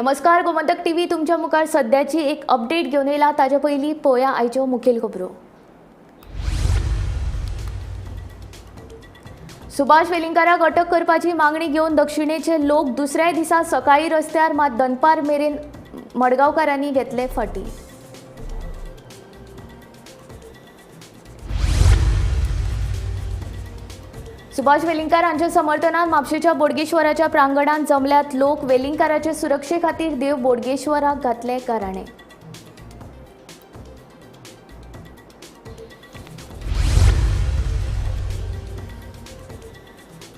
नमस्कार, गोमंतक टीव्ही तुमच्या मुखार सद्याची एक अपडेट घेवन येयला. ताजे पयलीं पळोवया आयच्यो मुखेल खबरो. सुभाष वेलिंगकाराक अटक करपाची मागणी घेवन दक्षिणेचे लोक दुसऱ्याय दिसा सकाळी रस्त्यार, मात दनपार मेरेन मडगांवकारांनी घेतले फाटी. सुभाष वेलिंगकार हांच्या समर्थनान म्हापशेच्या बोडगेश्वराच्या प्रांगणांत जमल्यात लोक. वेलिंगकाराचे सुरक्षे खातीर देव बोडगेश्वराक घातले गाराणे.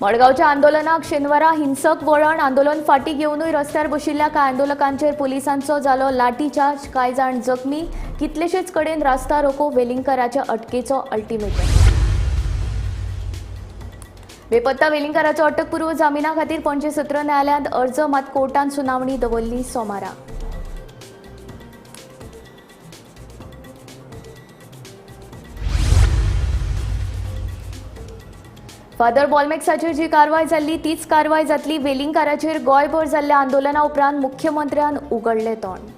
मडगांवच्या आंदोलनाक शेनवारा हिंसक वळण. आंदोलन फाटी घेवनूय रस्त्यार बशिल्ल्या कांय आंदोलकांचेर पुलिसांचो जालो लाठीचार्ज. कांय जाण जखमी. कितलेशेच कडेन रास्ता रोको. वेलिंगकाराच्या अटकेचो अल्टिमेटम. बेपत्ता वेलिंगकाराचो अटकपूर्व जामिना खातीर पणजे सत्र न्यायालयांत अर्ज, मात कोर्टान सुनावणी दवरली सोमारा. फादर बॉलमेक्साचेर जी कारवाय जाल्ली तीच कारवाय जातली. वेलिंगकाराचेर गोंयभर जाल्ल्या आंदोलना उपरांत मुख्यमंत्र्यान उगडलें तोंड.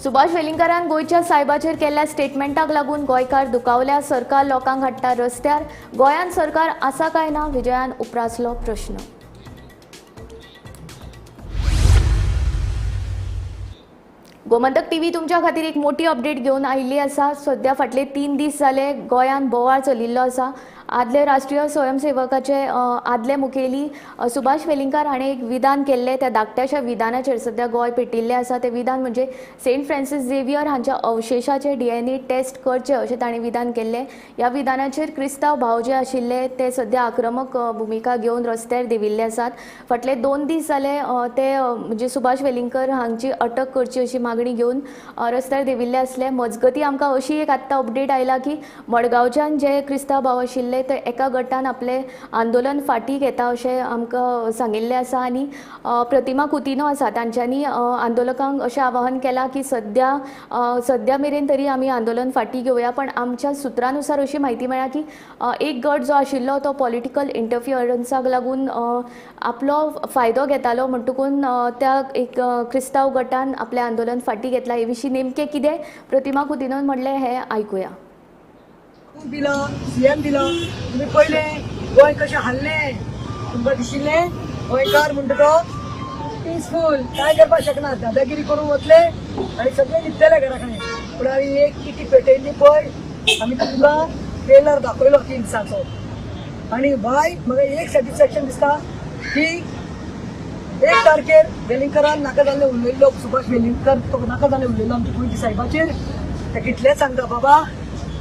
सुभाष वेलिंगकारान गोंयच्या सायबाचेर केल्ल्या स्टेटमेंटाक लागून गोंयकार दुखावल्या. सरकार लोकांक हाडटा रस्त्यार. गोंयांत सरकार आसा काय ना, विजयान उप्रासलो प्रश्न. गोमंतक टीव्ही तुमच्या खातीर एक मोठी अपडेट घेवन आयिल्ली आसा. सद्या फाटले 3 दीस जाले गोंयांत बोवाळ चलिल्लो आसा. आदले राष्ट्रीय स्वयंसेवकाचे आदले मुखेली सुभाष वेलिंगकार हाणें एक विधान केल्लें. त्या धाकट्याशा विधानाचेर सद्या गोंय पेटिल्लें आसा. तें विधान म्हणजे सेंट फ्रांसीस झेवियर हांच्या अवशेशाचे DNA taste करचे अशें ताणें विधान केल्लें. ह्या विधानाचेर क्रिस्तांव भाव जे आशिल्ले ते सद्या आक्रमक भुमिका घेवन रस्त्यार देंविल्ले आसात. फाटले 2 दीस जाले ते म्हणजे सुभाष वेलिंगकर हांची अटक करची अशी मागणी घेवन रस्त्यार देंविल्ले आसले. मजगती आमकां अशी एक आत्तां अपडेट आयला की मडगांवच्यान जे क्रिस्तांव भाव आशिल्ले ते एका गटान आपलें आंदोलन फाटी घेता अशें आमकां सांगिल्लें आसा. आनी प्रतिमा कुतिनो आसा तांच्यांनी आंदोलकांक अशें आवाहन केलां की सद्या मेरेन तरी आमी आंदोलन फाटी घेवया. पण आमच्या सुत्रानुसार अशी म्हायती मेळ्ळा की एक गट जो आशिल्लो तो पॉलिटिकल इंटरफियरन्साक लागून आपलो फायदो घेतालो, म्हणटकून त्या एक क्रिस्तांव गटान आपलें आंदोलन फाटी घेतलां. हे विशीं नेमकें कितें प्रतिमा कुतिनोन म्हणलें हें आयकुया. दिला सीएम दिला, तुम्ही पहिले गोंय कशें हाडलें, तुमकां दिशिल्लें गोंयकार म्हणटा तो पिसफूल, काय करपाक शकना, दादागिरी करून वतले आनी सगळे न्हिदतले घरा कडेन. पूण आमी एक किटी पेटयल्ली पळय, आमी तुमकां ट्रेलर दाखयलो 3 दिसांचो. आनी बाय म्हाका एक सॅटिस्फॅक्शन दिसता की 1 तारखेर वेलिंगकारान नाका जाल्लें उलयल्लो, सुभाष वेलिंगकार तो नाका जाल्लें उलयल्लो आमच्या गोंयच्या सायबाचेर. ते कितलेंच सांगता बाबा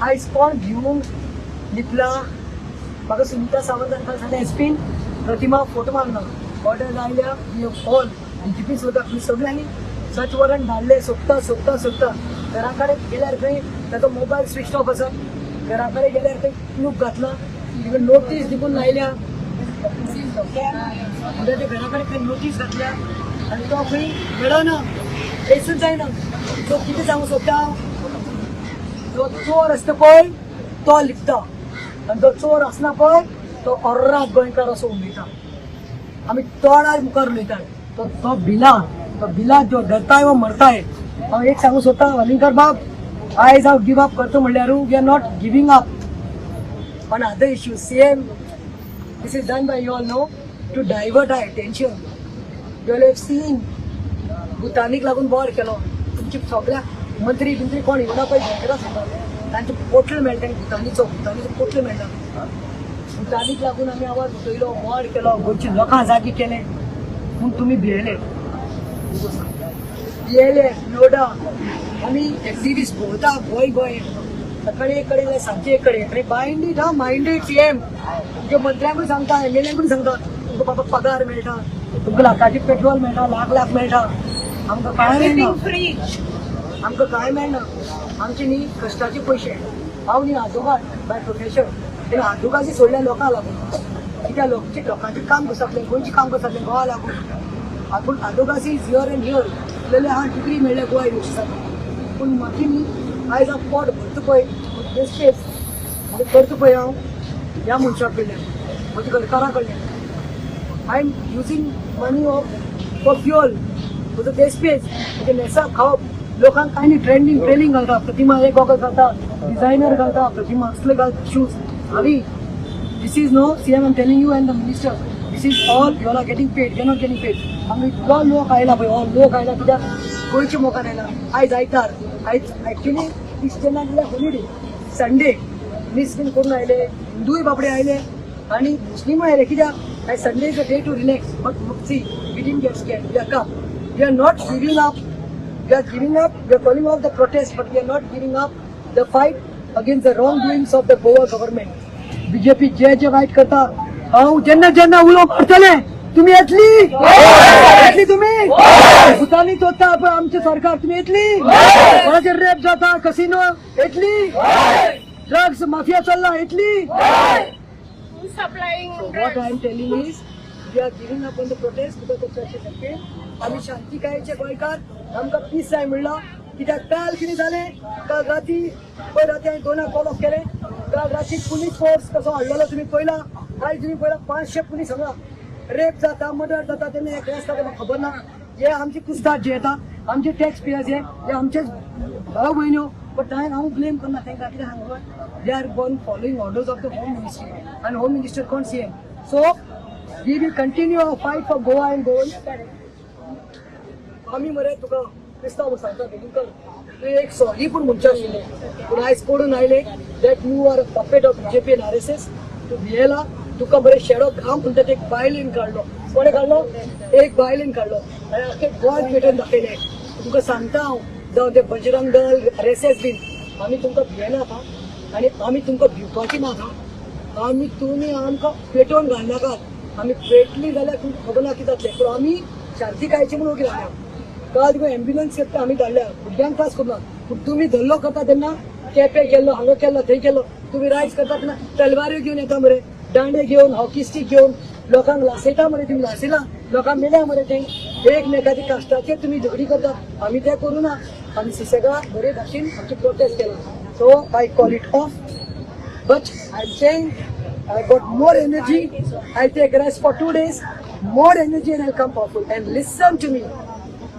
आयज कोण घेवन न्हिदला. म्हाका सुनीता सावंत हांकां सांगलें एसपीन प्रतिमा फोटो मागना, ऑर्डर आयल्या ऑल डीजीपी सुद्दां सगळ्यांनी सर्च वॉरंट धाडले. सोदता सोदता सोदता घरा कडेन गेल्यार खंय ताचो मोबायल स्विच ऑफ आसा, घरा कडेन गेल्यार खंय क्लूप घातला, नोटीस देखून लायल्या, म्हणजे ते घरा कडेन खंय नोटीस घातल्या आनी तो खंय मेळना, ट्रेसूच जायना. तो कितें सांगूंक सोदता, जो चोर आसता पळय तो लिपता आनी जो चोर आसना पळय तो अर्राक गोंयकार असो उलयता. आमी तोंडार मुखार उलयतात. तो भिला, तो भिला जो डरताय वो मरताय. हांव एक सांगूंक सोदता वेलिंगकार बाब, आयज हांव गिव अप करता म्हणल्यार we are not giving up on other issue. Same this is done by you all know to divert our attention. You all have seen भुतानीक लागून बोर केलो. तुमची सगळ्या मंत्री बिंत्री कोण येवना पळय गोंयकारां सांगता, तांचे पोटले मेळटा भुतानीचो, भुतानीचो पोटले मेळटा. भुतानीक लागून आमी आवाज उठयलो, बोर केलो, गोंयची लोकां जागी केले, पूण तुमी भियेले भियेले लोडा. आमी एक्टिविस्ट भोंवता गोंय गोंय, सकाळी एक कडेन सांजचे एक कडेन. आनी मायंडेड हा, मायंडेड सीएम. तुमच्या मंत्र्यांकूय सांगता, एमएलएंकूय सांगता, तुमकां बाबा पगार मेळटा, तुमकां लाखाची पेट्रोल मेळटा, लाख लाख मेळटा, आमकां कांय मेळना, आमकां कांय मेळना. आमचे न्ही कश्टाचे पयशे. हांव न्ही आदोगाद बाय प्रोफेशन, पूण आदोगादी सोडल्या लोकांक लागून. कित्याक लोकांचें काम कसलें, गोंयचें काम कसलें, गोवा लागून. आपूण आदोगासी is here and here उलयले हा, डिग्री मेळ्ळ्या गोवा युनिवर्सिटीसान. पूण म्हाका न्ही आयज हांव पोट भरता पळय, बेश्टेच करता पळय हांव ह्या मनशा कडल्यान. म्हज्या घरकारा कडल्यान. I am using money of for fuel, म्हजो देशपेज, म्हजें न्हेसप खावप. लोकांक कांय न्ही, ट्रेंडींग ट्रेलिंग घालता प्रतिमा, एक गॉगल घालता, डिझायनर घालता प्रतिमा, असले घालता shoes. हांवी this is no CM, I'm telling you and the minister, this is all you are getting paid, you not getting paid. आमी इतलो लोक आयला पळय, हो लोक आयला कित्याक? गोंयच्या मोगान आयला. आयज आयतार, आयज एक्चुली क्रिश्चनाक हॉलिडे, संडे. मीस बीन करून आयले, हिंदूय बाबडे आयले आनी मुस्लिमूय आयले कित्याक? आयज Sunday is a day to relax. But see, we didn't get scared. We are calm, we are not giving up. We are giving up, we are calling off the protest, but we are not giving up the fight against the wrongdoings of the Goa government. BJP जे जे वायट करता, हांव जेन्ना जेन्ना उलो मारतले, तुमी येतली, येतली तुमी. भुतानी चोरता पळय आमचें सरकार, तुमी येतली. कोणाचेर रेप जाता, कसिनो, येतली. ड्रग्स माफिया चल्ला, येतली. Supplying So what I am telling is, we are giving up on the protest because the churches have failed. आम्ही शांतिकायेचे गोंयकार, आमकां पीस जाय म्हणला. कित्याक काल कितें जालें, काल राती, पयर राती हांवें दोनाक कॉल ऑफ केलें. काल राती पुलीस फोर्स कसो हाडलेलो तुमी पळयला. आयज तुमी पळयला, 500 पुलीस हांगा. रेप जाता, मर्डर जाता तेन्ना हे आसता तें म्हाका खबर ना. हे आमचे कुस्तार जे येता, आमचे टॅक्स पेयर्स, हे हे आमचेच भाव भयण्यो. बट हांवें हांव ब्लेम करना तांकां. कितें सांगू, they are gone following orders of the home ministry, आनी होम मिनिस्टर कोण? CM. So we will continue our fight for Goa and Goan. आमी मरे तुका क्रिस्तांव सांगता, वेलिंगकर, तुवें एक सॉरी पूण म्हणचें आशिल्लें, पूण आयज पडून आयले that you are a puppet of BJP and RSS. तूं भियेला. तुका बरें शेडो घाम म्हणटा ते एक बायलेन काडलो. कोणें काडलो? एक बायलेन काडलो आनी आख्खें गोंय पेटोवन दाखयलें. तुमकां सांगता हांव, जावं ते बजरंग दल, आरएसएस बीन, आमी तुमकां भियेनात हा आनी आमी तुमकां भिवपाची नात हा. आमी तुमी आमकां पेटोवन घालनाकात. आमी पेटली जाल्यार तुमकां खबर ना कितें जातलें, पूण आमी शांतिकायेचे म्हणून ओगी रावल्या. काल तुका एम्ब्युलन्स आमी धाडल्या, भुरग्यांक त्रास करुना. पूण तुमी धल्लो करता तेन्ना केपे केल्लो, हांगा केल्लो, थंय केल्लो. तुमी रायज करता तेन्ना तलवाऱ्यो घेवन येता मरे, दांडे घेवन, हॉकी स्टीक घेवन लोकांक लासयता मरे. तुमी लासयला, लोकांक मेल्या मरे. ते एकमेकाच्या काश्टाचेर तुमी झगडी करता. आमी तें करूं ना. आमी सुसेगाद बरे भाशेन आमचे प्रोटेस्ट केला. So I call it off. But I'm saying I got more energy. I take rest for 2 days, more energy, and I'll come powerful. And listen to me,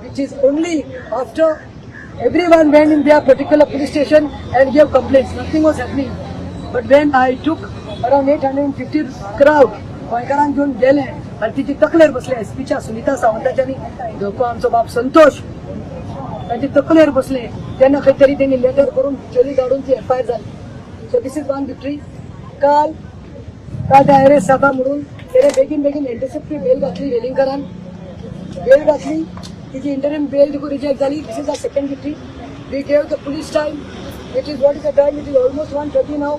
which is only after everyone went in their particular police station and gave complaints. Nothing was happening. But when I took around 850 crowd, गोंयकारांक घेवन गेले आनी तिची तकलेर बसले, एसपीच्या सुनिता सावंताच्या आनी धको आमचो बाब संतोष, तांचे तकलेर बसले तेन्ना खंय तरी तेणी लेटर करून चली धाडून ती एफआयआर जाली. So this is one victory. काल काल ते अरेस्ट जाता म्हणून तेणे बेगीन बेगीन एंटिसिपेटरी बेल घातली. वेलिंगकरान बेल घातली, तिची इंटरीम बेल तुका रिजेक्ट जाली. This is a second victory. We gave the police time. It is, what is the time? It is almost 1:30 now.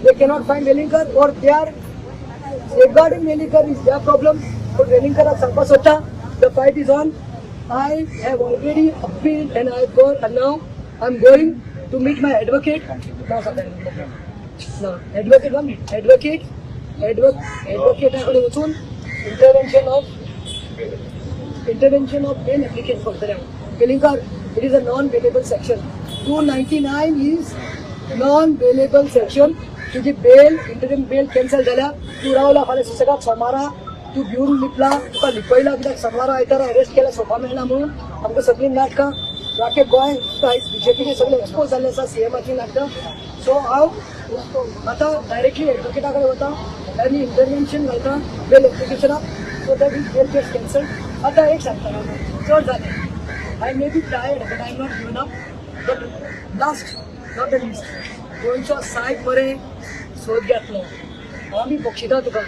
They cannot find Velingkar or they are safeguarding Velingkar is their problem. But वेलिंगकराक सांगपा सोदता, the fight is on. I have already appealed and I got, and now I am going to meet my advocate. Advocate, one minute, advocate, एडवोकेटा कडेन वचून intervention of bail application करतले हांव. Welingkar, it is a non bailable section. 299 is non bailable section. तुजी बेल, interim बेल cancel जाल्या. तूं रावला फाल्यां सुसेगाद. सोमारा तूं भिवन लिपला, तुका लिपयला कित्याक? सोमारा आयतारा अरेस्ट केला, सोफा मेळना म्हणून. आमकां सगळीं नाटकां आख्खे गोंय आयज बीजेपीचे सगळे एक्सपोज जाल्ले आसा, सीएमाची नाटकां. सो हांव आतां डायरेक्टली एडवोकेटा कडेन वता आनी इंटरव्हेन्शन घालता बेल एप्लिकेशनाक, so that is bail gets cancel. आतां एक सांगता, चड जालें. I may be tired, but I am not given up. But last, not the least, गोंयचो सायब बरें सोद घेतलो. आमी बक्षिता तुका,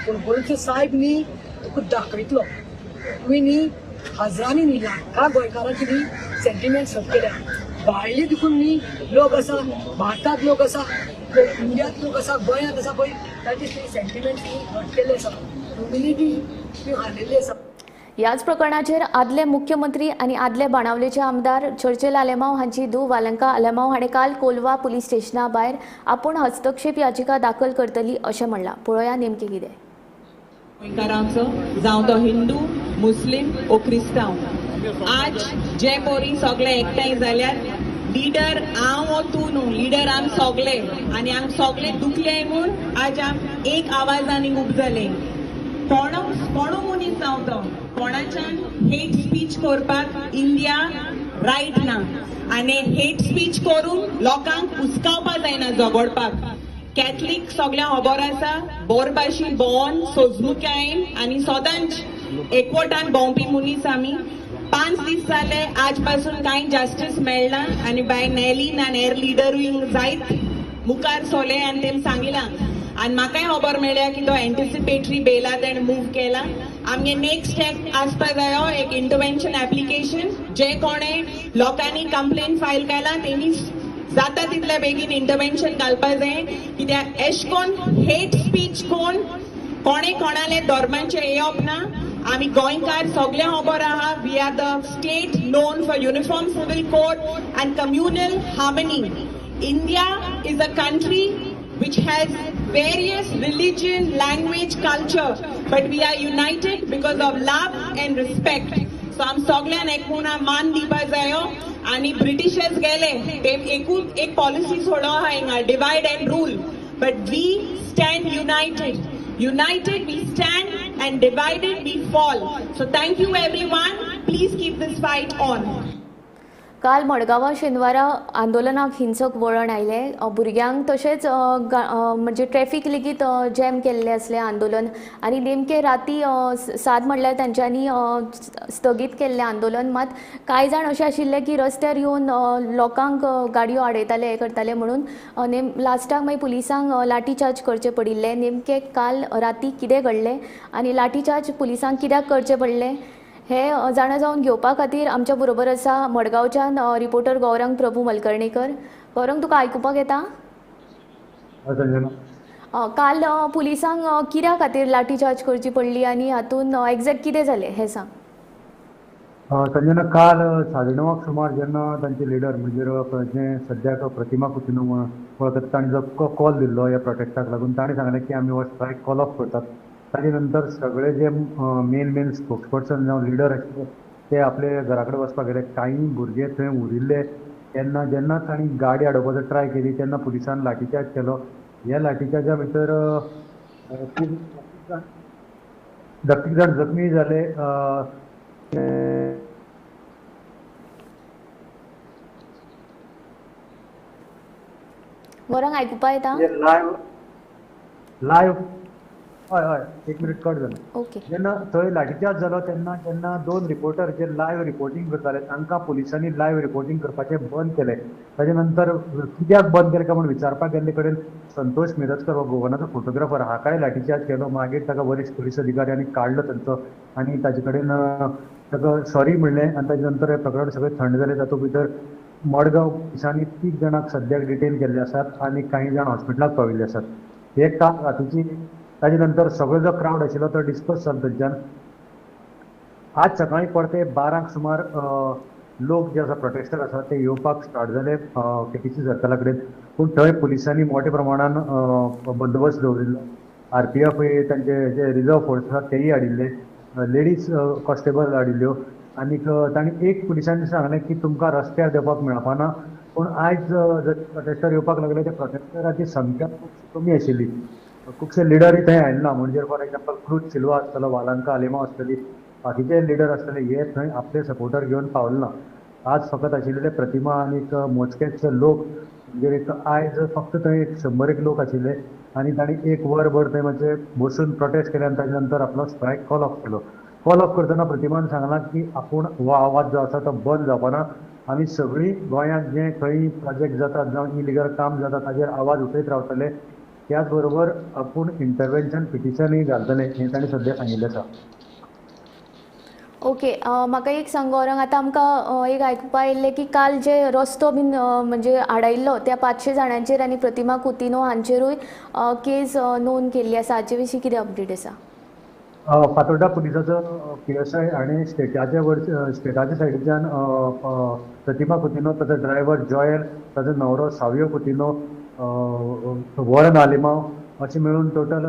पूण गोंयचो सायब न्ही तुका दाखयतलो. तुवें न्ही हजारांनी न्ही लाखां गोंयकारांची न्ही सेंटिमेंट्स हर्ट केल्या. भायले देखून न्ही लोक आसा, भारतांत लोक आसा, इंडियांत लोक आसा, गोंयांत आसा पळय, तांचे सेंटिमेंट्स न्ही हर्ट केल्ले आसा. ह्युमिलिटी ती हाडलेली आसा. ह्याच प्रकरणाचेर आदले मुख्यमंत्री आनी आदले बाणावलेचे आमदार चर्चिल आलेमाव हांची धूव वालंका आलेमाव हाणें काल कोलवा पुलीस स्टेशना भायर आपूण हस्तक्षेप याचिका दाखल करतली अशें म्हणलां. पळोवया नेमकें कितें. गोंयकारांचो, जावं तो हिंदू, मुस्लीम ओ क्रिस्तांव, आज जे पोरी सगळे एकठांय जाल्यार, लिडर हांव ओ तूं न्हू, लिडर आम सगळे आनी आम सगळे दुखले म्हूण आज आम एक आवाजान उब जाले. कोणू मनीस जावं तो, कोणाच्यान हेट स्पीच करपाक इंडिया रायट ना आनी हेट स्पीच करून लोकांक उस्कावपा जायना झगडपाक. कॅथलीक सगळ्यांक खबर आसा, बोरपाशी भोंवन सोजमूकायेन आनी सदांच एकवटान भोंवपी मनीस आमी. 5 दीस जाले आज पासून कांय जस्टीस मेळना आनी बाय नॅलीन आनी हेर लिडरूय जायत मुखार सोले आनी तेमी सांगिलां आनी म्हाकाय खबर मेळ्ळ्या की तो एन्टिसिपेटरी बेला तेणें मूव केला. आमगे नेक्स्ट स्टेप आसपा जायो एक इंटरवेन्शन एप्लिकेशन, जे कोणे लोकांनी कंप्लेन फायल केला तेणी जाता तितल्या बेगीन इंटरवेन्शन घालपा जाय. कित्याक एश कोन हेट स्पीच कोण कोणे कोणाले धर्माचें येवप ना. आमी गोंयकार सगळें खबर आहा, we are the state known for uniform civil code and communal harmony. India is a country which has various religion, language, culture, but we are united because of love and respect. So आम सगळ्यान एकमुणा मान दिवपा जायो. आनी Britishers गेले ते एकूच एक पॉलिसी सोडो आहा हिंगा, divide and rule, but we stand united. United we stand and divided we fall. So thank you everyone, please keep this fight on. काल मडगांवां शेनवारा आंदोलनाक हिंसक वळण आयलें. भुरग्यांक तशेंच म्हणजे ट्रॅफिक लेगीत जॅम केल्लें आसलें आंदोलन आनी नेमकें राती 7 म्हणल्यार तांच्यांनी स्थगीत केल्लें आंदोलन. मात कांय जाण अशें आशिल्ले की रस्त्यार येवन लोकांक गाडयो आडयताले, हें करताले म्हणून लास्टाक मागीर पुलिसांक लाठीचार्ज करचें पडिल्लें. नेमकें काल राती कितें घडलें आनी लाठीचार्ज पुलिसांक कित्याक करचें पडलें हे जाणा जावन घेवपा खातीर आमच्या बरोबर आसा मडगांवच्यान रिपोर्टर गौरंग प्रभू मलकर्णेकर. गौरंग, तुका आयकुपाक येता? काल पुलिसांक कित्या खातीर लाठीचार्ज करची पडली आनी हातूंत एग्जॅक्ट कितें जालें हें सांग. संजना, काल 9:30 सुमार जेन्ना तांचे लिडर म्हणजे जे सद्याक प्रतिमा कुतिन्हो वळखतात तांणी जो कॉल दिल्लो ह्या प्रोटेस्टाक लागून, तांणी सांगलें की आमी हो स्ट्रायक कॉल ऑफ करतात. ताजे नंतर सगळे जे मेन मेन स्पोक्सपर्सन जावं लिडर आशिल्ले ते आपले घरा कडेन वचपाक गेले. कांय भुरगे थंय उरिल्ले. तेन्ना जेन्ना तांणी गाडी आडोवपाचो ट्राय केली तेन्ना पुलिसान लाठीचार्ज केलो. ह्या लाठीचार्जा भितर खूब 10 जाण जखमी जाले. गौरंग, आयकुपा येता? लायव्ह लायव्ह हय हय, एक मिनिट कट जालें. ओके. जेन्ना थंय लाठीचार्ज जालो तेन्ना जेन्ना 2 रिपोर्टर जे लायव्ह रिपोर्टींग करताले तांकां पुलिसांनी लायव्ह रिपोर्टींग करपाचें बंद केलें. ताजे नंतर कित्याक बंद केलें काय म्हूण विचारपाक गेल्ले कडेन संतोष मिरजकर हो गोवनाचो फोटोग्राफर हाकाय लाठीचार्ज केलो. मागीर ताका वरिश्ठ पुलीस अधिकाऱ्यांनी काडलो थंयचो आनी ताजे कडेन ताका सॉरी म्हणलें आनी ताजे नंतर हें प्रकरण सगळें थंड जालें. तातूंत भितर मडगांव पुलिसांनी 3 जाणांक सद्याक डिटेन केल्ले आसात आनी कांय जाण हॉस्पिटलाक पाविल्ले आसात. हे काल रातीची. ताजे नंतर सगळो जो क्रावड आशिल्लो तो डिस्पर्स जालो थंयच्यान. आज सकाळीं परते 12 सुमार लोक जे आसा प्रोटेस्टर आसा ते येवपाक स्टार्ट जाले केटीसी सर्कला कडेन. पूण थंय पुलिसांनी मोठ्या प्रमाणान बंदोबस्त दवरिल्लो. आरपीएफ तांचे जे रिजर्व फोर्स आसा तेय हाडिल्ले, लेडीज कॉन्स्टेबल हाडिल्ल्यो आनीक तांणी एक पुलिसांनी सांगलें की तुमकां रस्त्यार देंवपाक मेळपाना. पूण आयज जर प्रोटेस्टर येवपाक लागले त्या प्रोटेस्टराची संख्या खूब कमी आशिल्ली. खुबशे लिडरूय थंय आयले ना. म्हणजे फॉर एग्जाम्पल क्रूज सिल्वा आसतलो, वालांका आलेमांव आसतली, बाकीचे लिडर आसतले, हे थंय आपले सपोर्टर घेवन पावले ना. आज फकत आशिल्ले प्रतिमा आनीक मोजकेच लोक. म्हणजे एक आयज फक्त थंय 100 लोक आशिल्ले आनी तांणी 1 वरभर थंय मातशे बसून प्रोटेस्ट केले आनी ताजे नंतर आपलो स्ट्रायक कॉल ऑफ केलो. कॉल ऑफ करतना प्रतिमान सांगलां की आपूण हो आवाज जो आसा तो बंद जावपाना. आमी सगळीं गोंयांत जे खंय प्रोजेक्ट जातात जावं इलिगल काम जाता ताजेर आवाज उठयत रावतले. त्याच बरोबर आपूण इंटरवेन्शन पिटिशनूय घालतले हें तांणी सद्या सांगिल्लें आसा. ओके, म्हाका एक सांग गौरंग, आतां आमकां एक आयकुपा आयिल्लें की काल जे रस्तो बीन म्हणजे आडायिल्लो त्या 500 जाणांचेर आनी प्रतिमा कुतिन्हो हांचेरूय केस नोंद केल्ली आसा. हाचे विशीं कितें अपडेट आसा? फातोर्डा पुलिसाचो PSI आनी स्टेटाच्या सायडीच्यान प्रतिमा कुतिन्हो, ताचो ड्रायव्हर जॉयल, ताचो न्हवरो सावियो कुतिन्हो, वॉरन आलिमाव अशें मेळून टोटल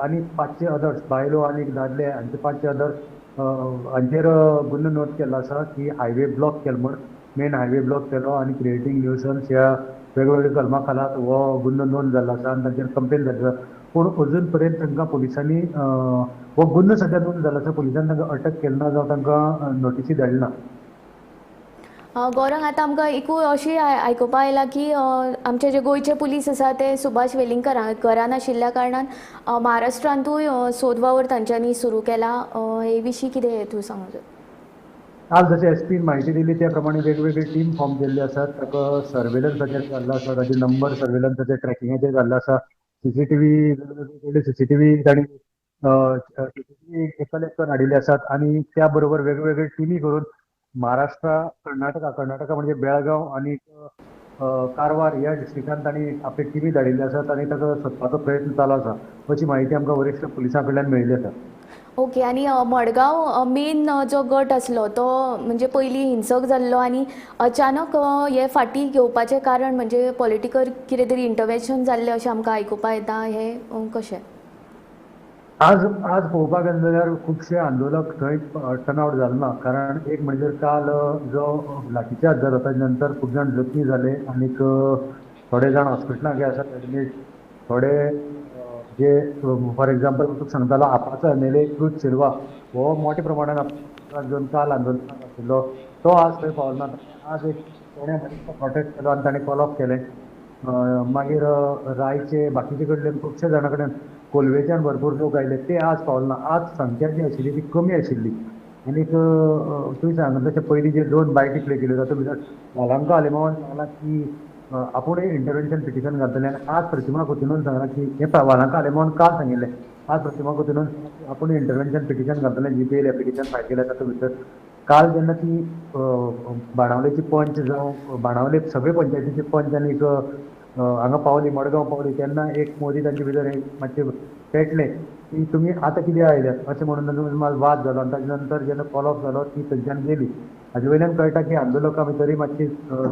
आनी 500 अदर्स बायलो आनी दादले हांचे 500 अदर्स हांचेर गुन्हो नोंद केल्लो आसा की हायवे ब्लॉक केलो म्हूण, मेन हायवे ब्लॉक केलो आनी क्रिएटींग न्यूसन्स ह्या वेगवेगळ्या कलमा खाला हो गुन्हो नोंद जाल्लो आसा आनी तांचेर कंप्लेन जाल्ली आसा. पूण अजून पर्यंत तांकां पुलिसांनी हो गुन्नो सद्या नोंद जाला आसा, पुलिसांनी तांकां अटक केली ना जावं तांकां नोटीसी धाडली ना. गौरंग, आतां आमकां एकूय अशी आयकुपा आयलां की आमचे जे गोंयचे पुलीस आसा ते सुभाष वेलिंगकर घरान आशिल्ल्या कारणान महाराष्ट्रांतूय सोद वावर तांच्यांनी सुरू केला. हे विशीं कितें तूं सांगू? काल जशें एसपीन म्हायती दिली त्या प्रमाणे वेगवेगळे टीम फॉर्म केल्ले आसात. ताका सर्वेलन्साचेर जाल्लो आसा, ताचे नंबर सर्वेलन्साचेर ट्रॅकिंगाचेर जाल्लो आसा. सीसीटीव्ही वेगवेगळे सीसीटीव्ही तांणी सीसीटीव्ही कलेक्ट करून हाडिल्ले आसात आनी त्या बरोबर वेगवेगळे टिमी करून महाराष्ट्र, कर्नाटका, कर्नाटका म्हणजे बेळगांव आनी कारवार ह्या डिस्ट्रिक्टान तांणी आपली टिमी धाडिल्ली आसात आनी ताका सोदपाचो प्रयत्न चालू आसा अशी म्हायती आमकां वरिश्ठ पुलिसां कडल्यान मेळिल्ली आसा. ओके, आनी मडगांव मेन जो गट आसलो तो म्हणजे पयलीं हिंसक जाल्लो आनी अचानक हे फाटीं घेवपाचें कारण म्हणजे पॉलिटिकल कितें तरी इंटरवेन्शन जाल्लें अशें आमकां आयकुपा येता, हें कशें? आज आज पळोवपाक गेलें जाल्यार खुबशे आंदोलक थंय टर्नआउट जाले ना, कारण एक म्हणजे काल जो लाठीचार्ज जालो ताजे नंतर खूब जाण जखमी जाले आनीक थोडे जाण हॉस्पिटलांत आसात एडमीट, थोडे जे फॉर एग्जाम्पल तुका सांगतालो आपाचो एमएलए क्रूज सिल्वा हो मोठ्या प्रमाणान जो काल आंदोलनाक आशिल्लो तो आज थंय पावलो ना. आज एक कोणे प्रोटेस्ट केलो आनी ताणें कॉल ऑफ केलें. मागीर रायचे बाकीचे कडल्यान खुबशे जाणां कडेन कोलवेच्यान भरपूर लोक आयले ते आज पावले ना. आज संख्या जी आशिल्ली ती कमी आशिल्ली आनीक तुवें सांगलें तशें पयलीं जे दोन बायटी प्ले केल्यो तातूंत भितर वालांका आलेमांवान सांगलां की आपूणय इंटरवेन्शन पिटिशन घालतलें आनी आज प्रतिमा कुतिन्होन सांगलां की हें वालांका आलेमांवान काल सांगिल्लें, आज प्रतिमा कुतिन्होन सांगलां की आपूण इंटरवेन्शन पिटिशन घालतलें, जीपीएल एप्लिकेशन फायल केलें तातूंत भितर काल जेन्ना ती बाणावलेची पंच जावं बाणावले सगळे पंचायतीचे पंच आनीक हांगा पावली, मडगांव पावली तेन्ना एक मोदी तांचे भितर मातशें पेटलें की तुमी आतां कित्याक आयल्यात अशें म्हणून तांचो वाद जालो आनी ताजे नंतर जेन्ना कॉल ऑफ जालो ती थंयच्यान गेली. हाजे वयल्यान कळटा की आंदोलकां भितरूय मातशी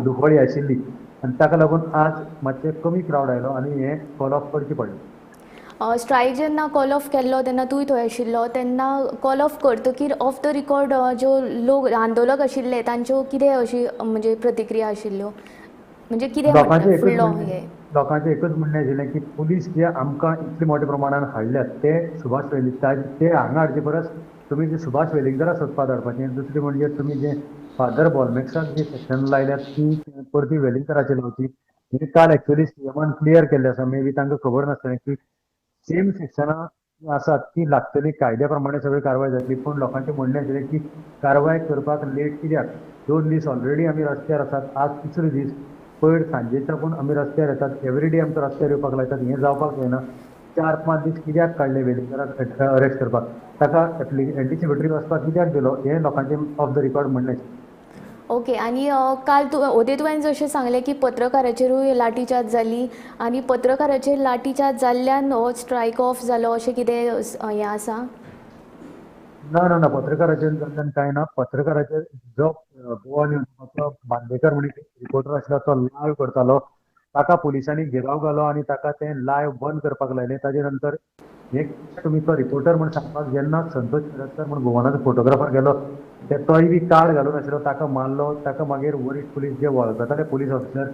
दुखवळी आशिल्ली आनी ताका लागून आज मातशें कमी क्रावड आयलो आनी हें कॉल ऑफ करचें पडलें. स्ट्रायक जेन्ना कॉल ऑफ केल्लो तेन्ना तूंय थंय आशिल्लो, तेन्ना कॉल ऑफ करतकीर ऑफ the record ज्यो लोक आंदोलक आशिल्ले तांच्यो कितें अशी म्हणजे प्रतिक्रिया आशिल्ल्यो, म्हणजे कितें फुडलो हे? लोकांचें एकूच म्हणणें आशिल्लें की पुलीस जे आमकां इतले मोठ्या प्रमाणान हाडल्यात ते सुभाष वेलिंगकार ते हांगा हाडचे परस तुमी जे सुभाष वेलिंगकारा सोदपाक धाडपाचें. दुसरें म्हणजे तुमी जे फादर बॉलमॅक्साक जी सेक्शन लायल्यात ती परती वेलिंगकाराचेर लावची. हें काल एक्चुअली सीएमान क्लियर केल्लें आसा, मे बी तांकां खबर नासतलें की सेम सेक्शनां आसात ती लागतली, कायद्या प्रमाणे सगळी कारवाय जातली. पूण लोकांचें म्हणणें आशिल्लें की कारवाय करपाक लेट कित्याक, 2 दीस ऑलरेडी आमी रस्त्यार आसात, आज तिसरो दीस, पयर सांजे साकून आमी रस्त्यार येतात, एवरी डे आमकां रस्त्यार येवपाक लायतात, हें जावपाक जायना. 4-5 दीस कित्याक काडले वेलिंगकाराक अरेस्ट करपाक, ताका एंटिसिपेटरी वचपाक कित्याक दिलो, हें लोकांचें ऑफ the record म्हणणें. ओके, आनी काल तूं ओदे तुवें जशें सांगलें की पत्रकाराचेरूय लाठीचार्ज जाली आनी पत्रकाराचेर लाठीचार्ज जाल्ल्यान हो स्ट्रायक ऑफ जालो अशें कितें हें आसा? ना ना ना, पत्रकाराचेर जाल्ल्यान कांय ना. पत्रकाराचेर जो गोवा न्यूजाचो बांदेकर म्हणून रिपोर्टर आशिल्लो तो लायव्ह करतालो, ताका पुलिसांनी घेराव घालो आनी ताका तें लायव्ह बंद करपाक लायलें. ताजे नंतर एक तुमी तो रिपोर्टर म्हण सांगपाक जेन्ना संतोष मिरजकर म्हण गोवानाचो फोटोग्राफर गेलो ते तोय बी कार्ड घालून आशिल्लो, ताका मारलो. ताका मागीर वरिश्ठ पुलीस जे वळखताले पुलीस ऑफिसर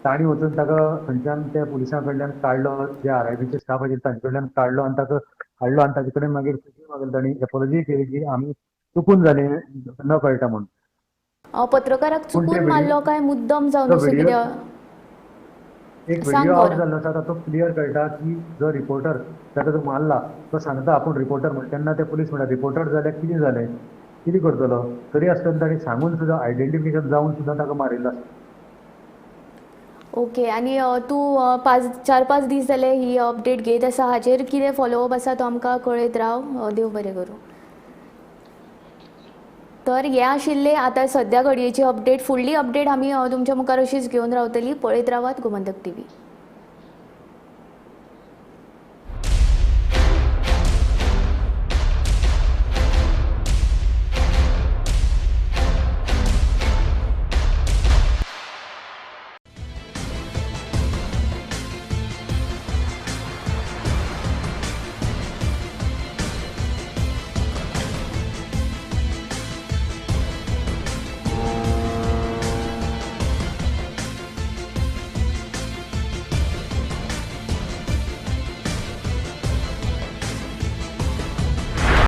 तांणी वचून ताका थंयच्यान त्या पुलिसां कडल्यान काडलो, जे आरआयबीचे स्टाफ आशिल्ले तांचे कडल्यान काडलो आनी ताका हाडलो आनी ताचे कडेन मागीर चुकी मागीर तांणी एपोलॉजी केली की आमी चुकून जालें न कळटा म्हूण. पत्रकाराक चुकून मारलो काय मुद्दम जावन अशें कितें? एक व्हिडिओ आउट जाल्लो आसा तातूंत क्लियर कळटा की जो रिपोर्टर ताका जो मारला तो सांगता आपूण रिपोर्टर म्हण, तेन्ना ते पुलीस म्हणटा रिपोर्टर जाल्यार कितें जालें, कितें करतलो, तरी आसतना ताणें सांगून सुद्दां आयडेंटिफिकेशन जावन सुद्दां ताका मारिल्लो आसा. ओके, आनी तूं 4-5 दीस जाले ही अपडेट घेत आसा, हाचेर कितें फॉलोअप आसा तो आमकां कळयत राव. देव बरें करूं. तर हे आशिल्ले आतां सद्या घडयेची अपडेट. फुडली अपडेट आमी तुमच्या मुखार अशीच घेवन रावतली. पळयत रावात गोमंतक टीव्ही.